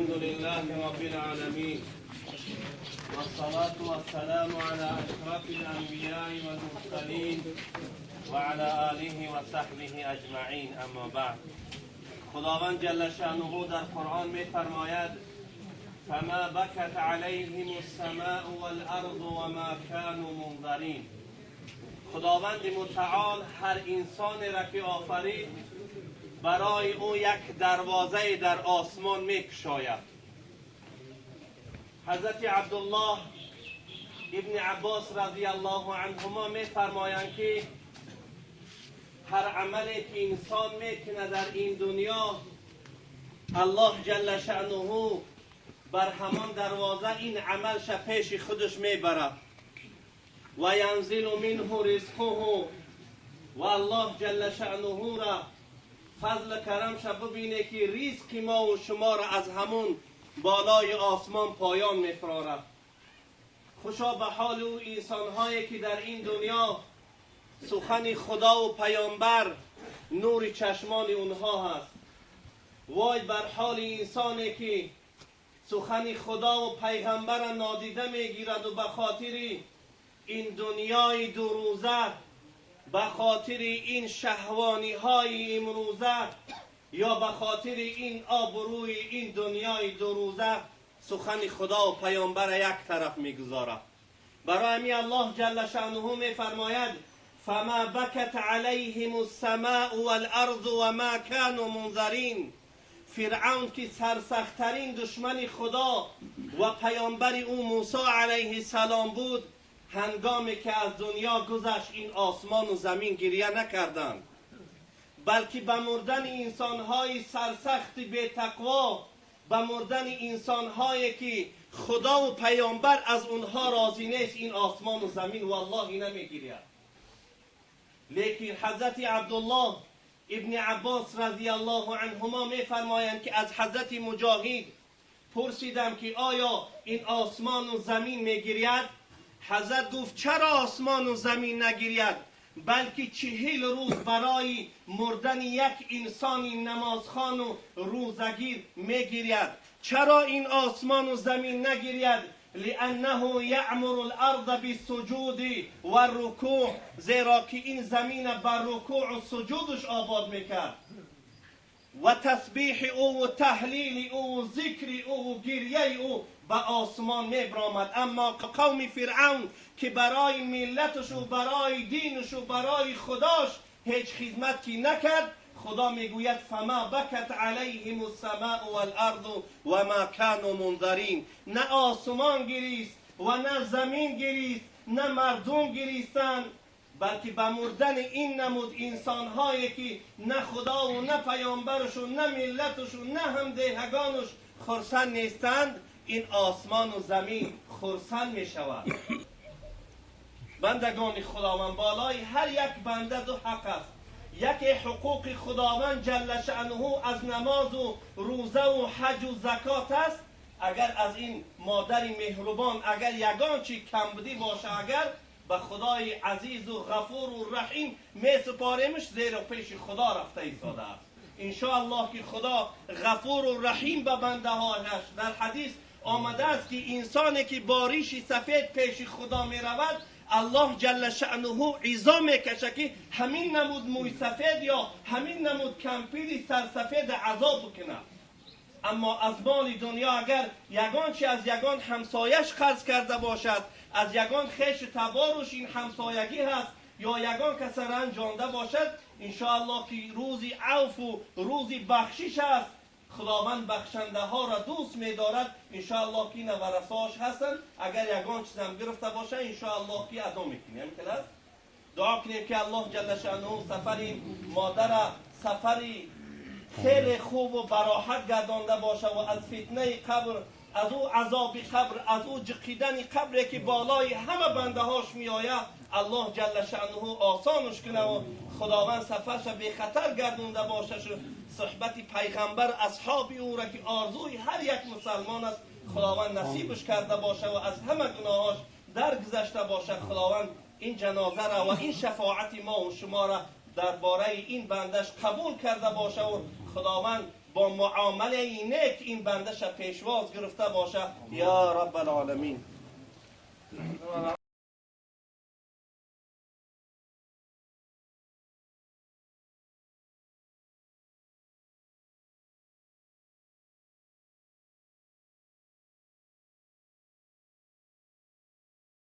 الحمد لله رب العالمين والصلاة والسلام على أشرف الأنبياء والمرسلين وعلى آله وصحبه أجمعين أما بعد. خداوند جل شأنه در قرآن می‌فرماید فما بكت عليهم السماء والأرض وما كانوا منظرين. خداوند متعال هر انسان را که آفرید برای او یک دروازه در آسمان میکشاید. حضرت عبدالله ابن عباس رضی الله عنهما میفرمایند که هر عملی که انسان میکنه در این دنیا، الله جل شأنه بر همان دروازه این عملش پیش خودش میبرد و ینزل منه رزقه، و الله جل شأنه را فضل کرمش ببینه که رزق ما و شما را از همون بالای آسمان پایان میفرارد. خوشا به حال او انسانهایی که در این دنیا سخن خدا و پیامبر نور چشمان اونها هست. وای بر حال انسانی که سخن خدا و پیغمبر نادیده میگیرد و به خاطر این دنیای دو روزه، به خاطر این شهوانی های امروزه، یا به خاطر این آبروی این دنیای دو روزه سخن خدا و پیامبر یک طرف میگذارد. برای همین الله جل شأنه میفرماید فما بکت علیهم السماء والارض وما كانوا منظرین. فرعون که سرسختترین دشمن خدا و پیامبر او موسی علیه السلام بود، هنگامی که از دنیا گذشت این آسمان و زمین گریه نکردند، بلکه به مردن انسانهای سرسخت بی تقوا، به مردن انسانهایی که خدا و پیامبر از اونها راضی نیست، این آسمان و زمین والله نمیگیرید. لیکن حضرت عبدالله ابن عباس رضی الله عنهما میفرمایند که از حضرت مجاهد پرسیدم که آیا این آسمان و زمین میگیرید؟ حضرت گفت چرا آسمان و زمین نگیرید، بلکه 40 روز برای مردن یک انسان نمازخوان و روزگیر میگیرید. چرا این آسمان و زمین نگیرید؟ لانه یعمر الارض بالسجود والرکوع، زیرا که این زمین بر رکوع و سجودش آباد میکرد و تسبیح او و تحلیل او و ذکر او و گریه او به آسمان میبرآمد. اما قوم فرعون که برای ملتش و برای دینش و برای خداش هیچ خدمتی نکرد، خدا میگوید فما بکت علیهم السماء والارض و ما كانوا منظرین. نه آسمان گریست و نه زمین گریست، نه مردم گریستند، بلکه به مردن این نمود انسانهایی که نه خدا و نه پیامبرش و نه ملتش و نه هم دهگانش خرسند نیستند، این آسمان و زمین خرسند می شود. بندگان خداوند، بالای هر یک بنده دو حق است. یکی حقوق خداوند جل شأنه از نماز و روزه و حج و زکات است. اگر از این مادر مهربان اگر یگان چی کمبودی باشه، اگر به خدای عزیز و غفور و رحیم می سپاریمش، زیر پیش خدا رفته ایستاده است. انشاءالله که خدا غفور و رحیم به بنده هایش. در حدیث آمده است که انسانی که با ریش سفید پیش خدا می رود، الله جل شأنه عزا میکشه که همین نمود موی سفید یا همین نمود کمپیری سرسفید عذاب بکنه. اما از مال دنیا اگر یگان چی از یگان همسایش قرض کرده باشد، از یگان خیش تبارش این همسایگی هست، یا یگان کس رنجانده باشد، انشاءالله که روزی عفو و روزی بخشش است. خداوند بخشنده ها را دوست می‌دارد. انشاءالله که نورساش هستند، اگر یگان چیزم گرفته باشه انشاءالله که ادا میکنیم. همین است. دعا کنیم که الله جل شأنه سفر مادر سفری خیلی خوب و براحت گردانده باشه و از فتنه قبر، از او عذاب قبر، از او جقیدن قبری که بالای همه بنده هاش میآید، الله جل شأنه آسانش کنه و خداوند سفرش بی خطر گردونده باشه. صحبت پیغمبر اصحاب او را که آرزوی هر یک مسلمان است خداوند نصیبش کرده باشه و از همه گناهاش درگذشته باشه. خداوند این جنازه را و این شفاعت ما و شما را дар бораи ин бандаш қабул карда боша ва Худованд бо муомилаи нек ин бандаша пешвоз гирифта боша. Ё Раббал Оламин.